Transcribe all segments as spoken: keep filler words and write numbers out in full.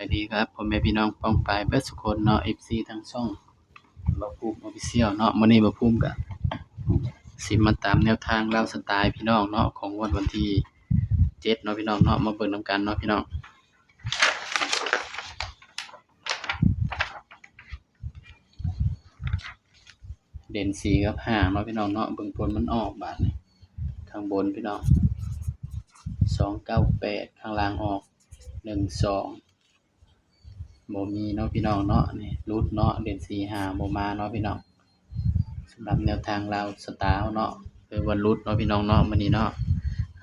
สวัสดีครับ พ่อแม่พี่น้องป้องปายเบิดสุคนเนาะ เอฟซี ทางช่องบ่าวภูมิ Official เนาะ มื้อนี้บ่าวภูมิก็สิมาตามแนวทางลาวสตาร์พี่น้องเนาะ ของงวดวันที่เจ็ดเนาะพี่น้องเนาะ มาเบิ่งนำกันเนาะพี่น้อง เด่นสี่กับห้าเนาะพี่น้องเนาะ เบิ่งผลมันออกบาดนี้ ข้างบนพี่น้อง สองเก้าแปด ข้างล่างออก หนึ่งสอง บ่มีเนาะพี่น้องเนาะ นี่หลุดเนาะ เด่นสี่ห้าบ่มาเนาะพี่น้อง สำหรับแนวทางลาวสตาร์เนาะ คือว่าหลุดเนาะพี่น้องเนาะ มื้อนี้เนาะ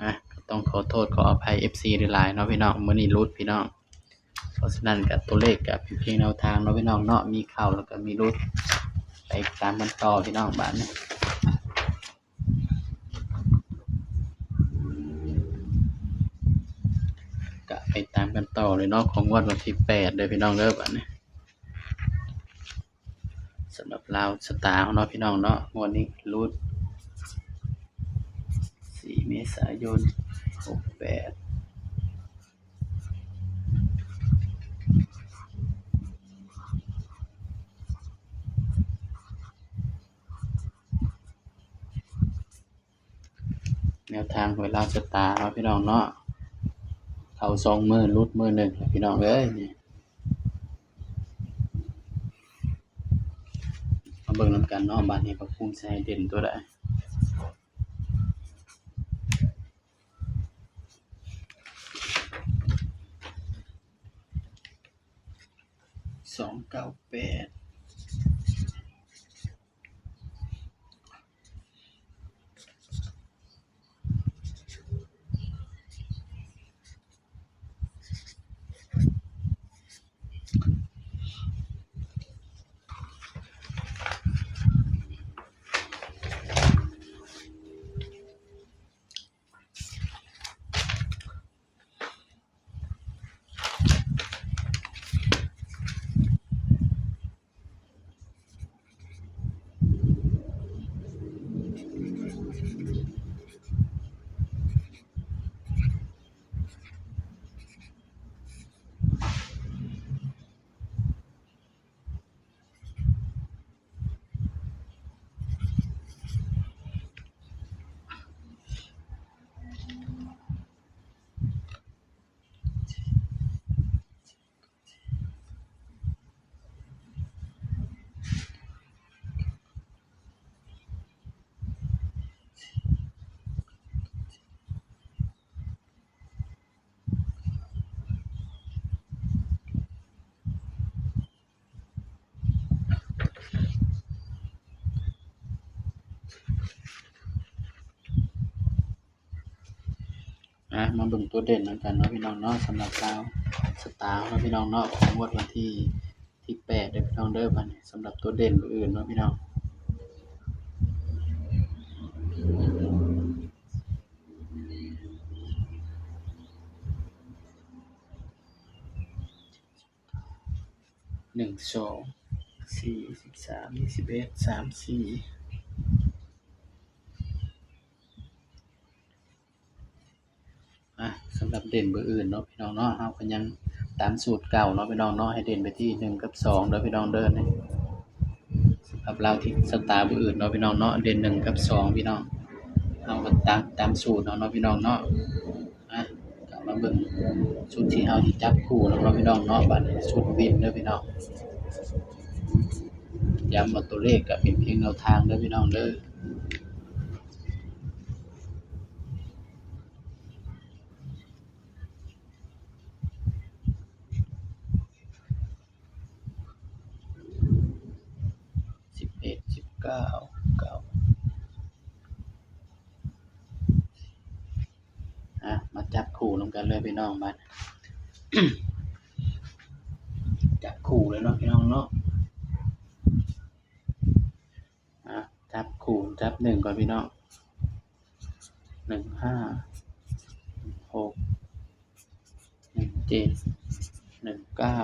อ่ะ ก็ต้องขอโทษขออภัย เอฟซี หลายๆเนาะพี่น้อง มื้อนี้หลุดพี่น้อง เพราะฉะนั้นก็ตัวเลขก็เป็นเพียงแนวทางเนาะพี่น้องเนาะ มีเข้าแล้วก็มีหลุด ไปตามกันต่อพี่น้องบาดนี้ ก็ไปตามกันต่อเลยเนาะ ของงวดวันที่แปดเด้อพี่น้องเด้อบาดนี้ สำหรับลาวสตาร์เนาะพี่น้องเนาะ งวดนี้หลุด สี่ เมษายน หกแปด แนวทางหวยลาวสตาร์เนาะพี่น้องเนาะ เข้าสองมื้อ หลุดมื้อหนึ่ง พี่น้องเอ้ย นี่ มาเบิ่งนำกันเนาะ บาดนี้บ่าวภูมิสิให้เด่นตัวใด สองเก้าแปด อ่ะ มาเบิ่งตัวเด่นนำกันเนาะพี่น้องเนาะ สำหรับลาวสตาร์เนาะพี่น้องเนาะ ของงวดวันที่ ที่แปดเด้อพี่น้องเด้อ บาดนี้ สำหรับตัวเด่นตัวอื่นเนาะพี่น้อง หนึ่ง สอง สี่ สิบสาม ยี่สิบเอ็ด สาม สี่ อ่ะ สำหรับเด่นเบอร์อื่นเนาะพี่น้องเนาะ เฮาก็ยังตามสูตรเก่าเนาะพี่น้องเนาะ ให้เด่นไปที่หนึ่งกับสองเด้อพี่น้องเด้อ นี่ สำหรับลาวที่สตาร์เบอร์อื่นเนาะพี่น้องเนาะ เด่นหนึ่งกับสองพี่น้อง เฮาก็ตาม ตามสูตรเอาเนาะพี่น้องเนาะ อ่ะ ก็มาเบิ่งชุดที่เฮาสิจับคู่นำเนาะพี่น้องเนาะ บาดนี้ชุดวินเด้อพี่น้อง ย้ำว่าตัวเลขก็เป็นเพียงแนวทางเด้อพี่น้องเด้อ สิบเอ็ด สิบเก้า เก้า อ่ะ มาจับคู่นำกันเลยพี่น้อง บาด จับคู่เลยเนาะพี่น้องเนาะ อ่ะ จับคู่ จับหนึ่งก่อนพี่น้อง หนึ่งห้า หนึ่งหก หนึ่งเจ็ด หนึ่งเก้า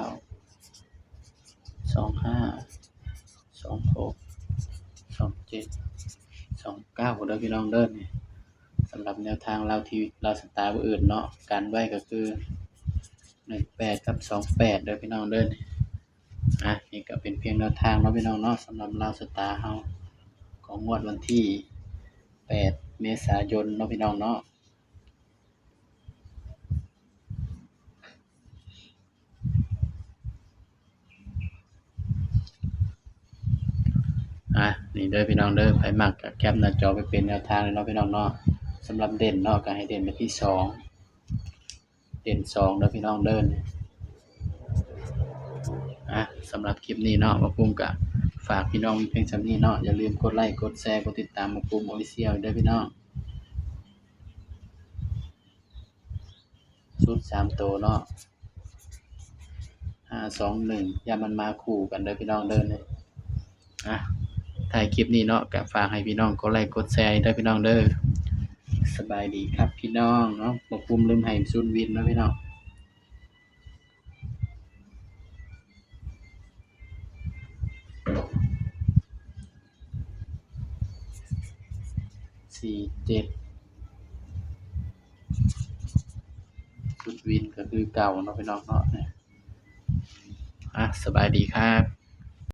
สองห้า สองหก สองเจ็ด สองเก้า เด้อพี่น้องเด้อ นี่ สำหรับแนวทางลาวที่ ลาวสตาร์เบอร์อื่นเนาะ กันไว้ก็คือ หนึ่งแปด กับ สองแปด เด้อพี่น้องเด้อ อ่ะ นี่ก็เป็นเพียงแนวทางเนาะพี่น้องเนาะ สำหรับลาวสตาร์เฮา ของงวดวันที่ แปด เมษายนเนาะพี่น้องเนาะ อ่ะ นี่เด้อพี่น้องเด้อ ไผมักก็แคปหน้าจอไปเป็นแนวทางเลยเนาะพี่น้องเนาะ สำหรับเด่นเนาะ ก็ให้เด่นไปที่สอง เด่นสองเด้อพี่น้องเด้อ อ่ะ สำหรับคลิปนี้เนาะ บ่าวปุ้มก็ฝากพี่น้องเพียงส่ำนี้เนาะ อย่าลืมกดไลค์ กดแชร์ กดติดตามบ่าวปุ้ม Official เด้อพี่น้อง ชุดสามตัวเนาะ ห้าสองหนึ่ง อย่ามันมาคู่กันเด้อพี่น้องเด้อ อ่ะ ท้ายคลิปนี้เนาะ ก็ฝากให้พี่น้องกดไลค์ กดแชร์เด้อพี่น้องเด้อ สบายดีครับพี่น้องเนาะ บ่าวปุ้มลืมให้ศูนย์วินเนาะพี่น้อง สี่เจ็ด ชุดวินก็คือเก่าเนาะพี่น้องเนาะ อ่ะ สบายดีครับ